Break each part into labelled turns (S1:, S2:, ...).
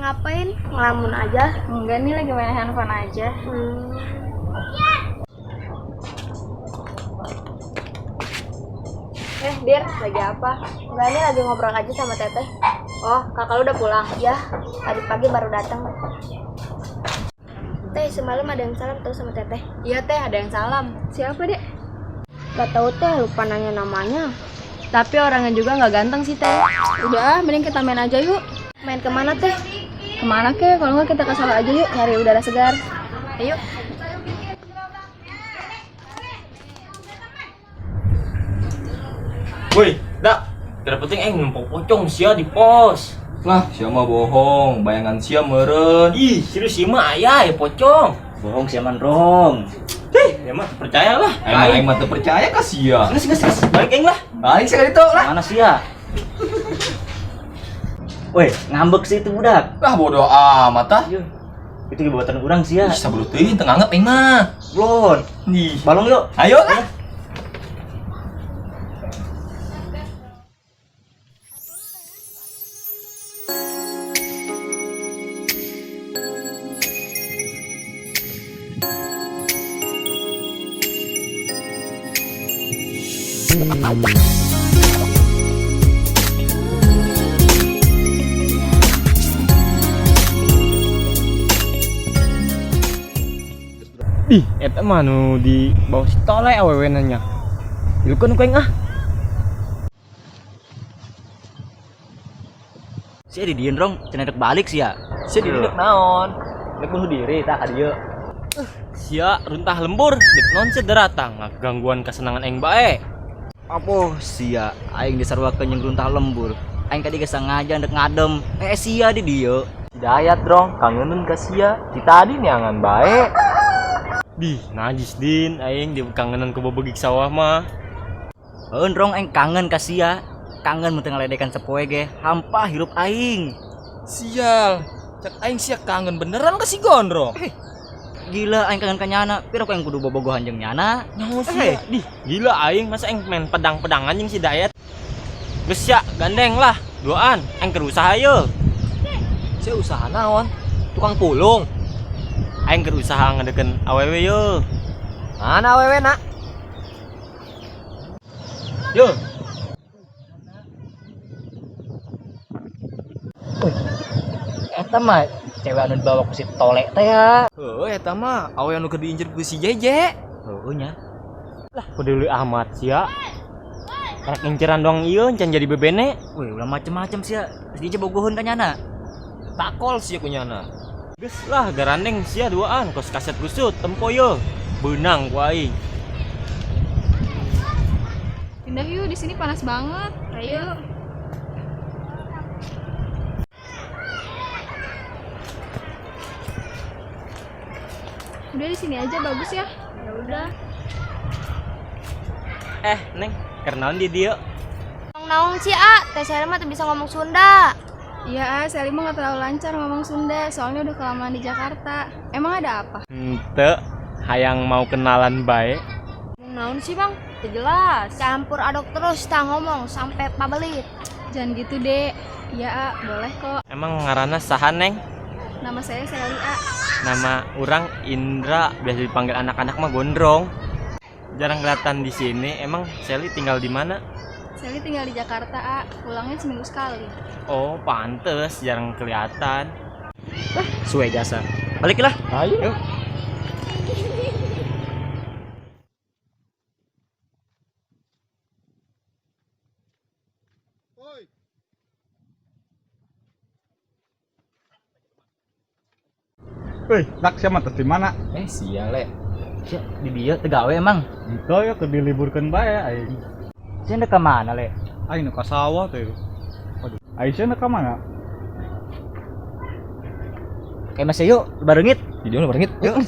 S1: Ngapain? Ngelamun aja.
S2: Enggak nih, lagi main handphone aja. Eh, Dir, lagi apa?
S1: Enggak nih, lagi ngobrol aja sama Teteh.
S2: Oh, kakak lu udah pulang?
S1: Ya, tadi pagi baru datang. Teh, semalam ada yang salam tuh sama Teteh.
S2: Iya, Teh, ada yang salam. Siapa, Dek?
S1: Gak tau Teh, lupa nanya namanya.
S2: Tapi orangnya juga nggak ganteng sih, Teh. Udah, mending kita main aja yuk.
S1: Main kemana Teh?
S2: Kemana kek? Kalau nggak kita ke sawah aja yuk, nyari udara segar. Ayo.
S3: Woi, dak. Tidak penting aing numpuk pocong sia di pos.
S4: Lah, sia mah bohong, bayangan sia meureun.
S3: Ih, serius sih mah aya ya pocong.
S5: Bohong sia man rong.
S3: Hih, ya mah percayalah.
S4: Emang aing mah teu percaya ka sia.
S3: Geus geus geus, balik aing lah.
S4: Aing sia ditu lah.
S5: Mana sia? Woi, ngambek sih itu budak.
S4: Lah bodoh amat ah.
S5: Iya. Itu buatan urang sia.
S4: Ih, sabulu teuing teu nganggep aing mah.
S5: Blon.
S4: Nih.
S5: Balong yuk.
S4: Ayo lah.
S3: Ih, eta mah nu di bawah si tole awewe nya. Ilukeun ku aing ah.
S5: Sia di dieun rong, cenah rek balik sia.
S4: Sia di dieu naon? Rek bunuh diri tah ka dieu.
S3: Sia runtah lembur, dek non sia daratang gangguan kesenangan aing bae.
S5: Apoh sia, aing disaruakeun jeung runtah lembur. Aing tadi geus sengaja ndek ngadem. Eh sia di dieu.
S4: Hidayat rong, kangeneun ka sia. Ti tadi neangan bae.
S3: Dih, najis din aing di kangenan ku bebegik sawah mah.
S5: Heun rong aing kangen ka sia. Kangen mun teu ngaledekan sapoe ge, hampa hirup aing.
S4: Sial. Cek aing sia kangen beneran ka si Gondrong.
S5: Gila aing kangen ka nyana, pira ku aing kudu bobogohan jeung nyana.
S3: Nyaho sia. Dih, gila aing masa aing main pedang-pedangan jeung si Dayat. Geus sia, gandeng lah, duaan, aing keur usaha ye.
S4: Sia usaha naon? Tukang pulung.
S3: Aing keur usaha ngadeukeun awewe ye.
S4: Mana awewe nak?
S3: Yo,
S5: Eta mah cewek anu dibawa ku si Tole teh ya.
S4: Heuh, eta mah awewe anu keur diincer ku si Jeje.
S5: Heueuh nya.
S3: Peduli amat sia. Rek inceran doang ieu can jadi bebene.
S5: Wih, ulah macem-macem sia. Terus dia bogoheun ka nyana.
S4: Takol sia ku nyana.
S3: Geus lah garandeng sia duaan kos kaset gusut tempo ye. Beunang ku aing.
S2: Pindah yuk, di sini panas banget. Ayo. Udah di sini aja bagus ya. Ya udah.
S3: Eh, Neng, keur naon di dieu?
S1: Naon sih, A? Teh saya mah teu bisa ngomong Sunda.
S2: Iya, ah, Sally mah nggak terlalu lancar ngomong Sunda, soalnya udah kelamaan di Jakarta. Emang ada apa?
S3: Henteu, hayang mau kenalan bae.
S1: Naon sih, Bang? Teu jelas. Campur aduk terus tah ngomong sampai pabelit.
S2: Jangan gitu, Dek. Iya, ah, boleh kok.
S3: Emang ngaranna saha, Neng?
S2: Nama saya Sally, A.
S3: Nama orang Indra, biasa dipanggil anak-anak mah Gondrong. Jarang kelihatan di sini. Emang Sally tinggal di mana?
S2: Sally tinggal di Jakarta, A. Pulangnya seminggu sekali.
S3: Oh, pantes jarang kelihatan.
S5: Suwe jasa. Balik lah.
S4: Ayo.
S6: Woi, dak sia mah di mana?
S4: Eh, sia le.
S5: Sia di dieu teu gawe emang.
S6: Itu ya keur diliburkeun bae aing.
S5: Sia ndek ka mana le?
S6: Aing nu ka sawah teh. Waduh, aing sia nu ka mana?
S5: Kayak masih yuk, barengit.
S4: Di dieu barengit. Yuk.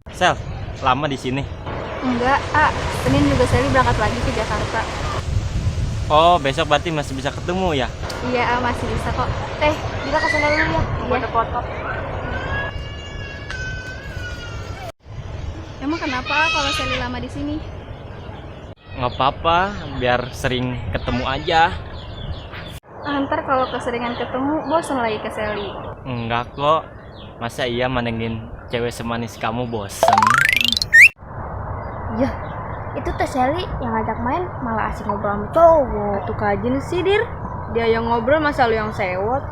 S3: Sel, lama di sini.
S2: Enggak, A. Senin juga Sally berangkat lagi ke Jakarta.
S3: Oh, besok berarti masih bisa ketemu ya?
S2: Iya, A, masih bisa kok.
S1: Teh, Dila ke sana dulu ya.
S2: Iya.
S1: Foto-foto.
S2: Emang kenapa A, kalau Sally lama di sini?
S3: Nggak apa-apa, biar sering ketemu aja.
S2: Ah, ntar kalau keseringan ketemu, bosan lagi ke Sally.
S3: Enggak kok. Masa iya mandengin cewek semanis kamu bosen?
S1: Yah, itu Teh Sally yang ngajak main malah asik ngobrol sama cowok.
S7: Tuh kajin sih, Dir. Dia yang ngobrol masa lu yang sewot.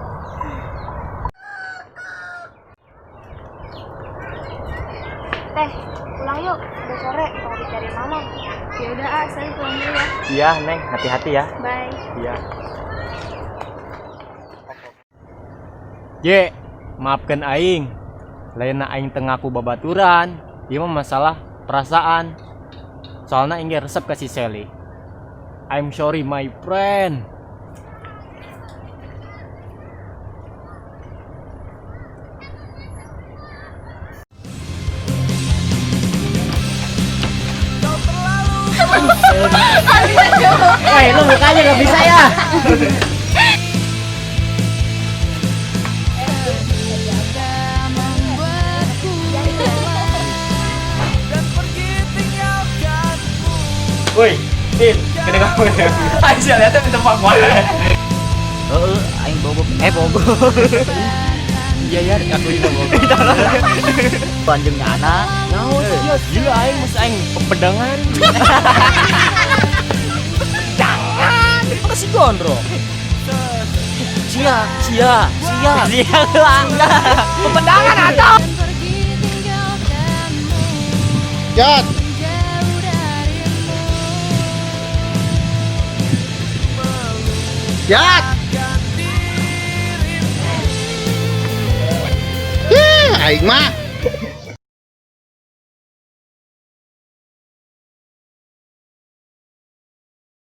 S1: Teh, pulang yuk. Udah sore, mau dicari mama.
S2: Ya udah, ah, Sally pulang dulu ya.
S3: Iya, Neng, hati-hati ya.
S2: Bye.
S3: Iya. Ye, maafkan aing. Lain aing teu ngaku babaturan. Ieu mah masalah perasaan. Soalnya aing ge resep ka si Sally. I'm sorry my friend. Woi, lu mukanya gak bisa ya? Woi, Tin, kena kamu.
S4: Aisyah lihatnya di tempat mana?
S5: Heeh, aing bogo. Eh bogo.
S3: Iya ya, aku juga mau.
S5: Panjangnya anak.
S3: Naon sia, gila aing masa aing pepedangan.
S4: Jangan, itu si gondrong.
S5: Sia,
S3: Sia,
S5: sia.
S3: sia lah.
S4: Pepedangan atau?
S8: Jat. Jat. Ih, aing mah.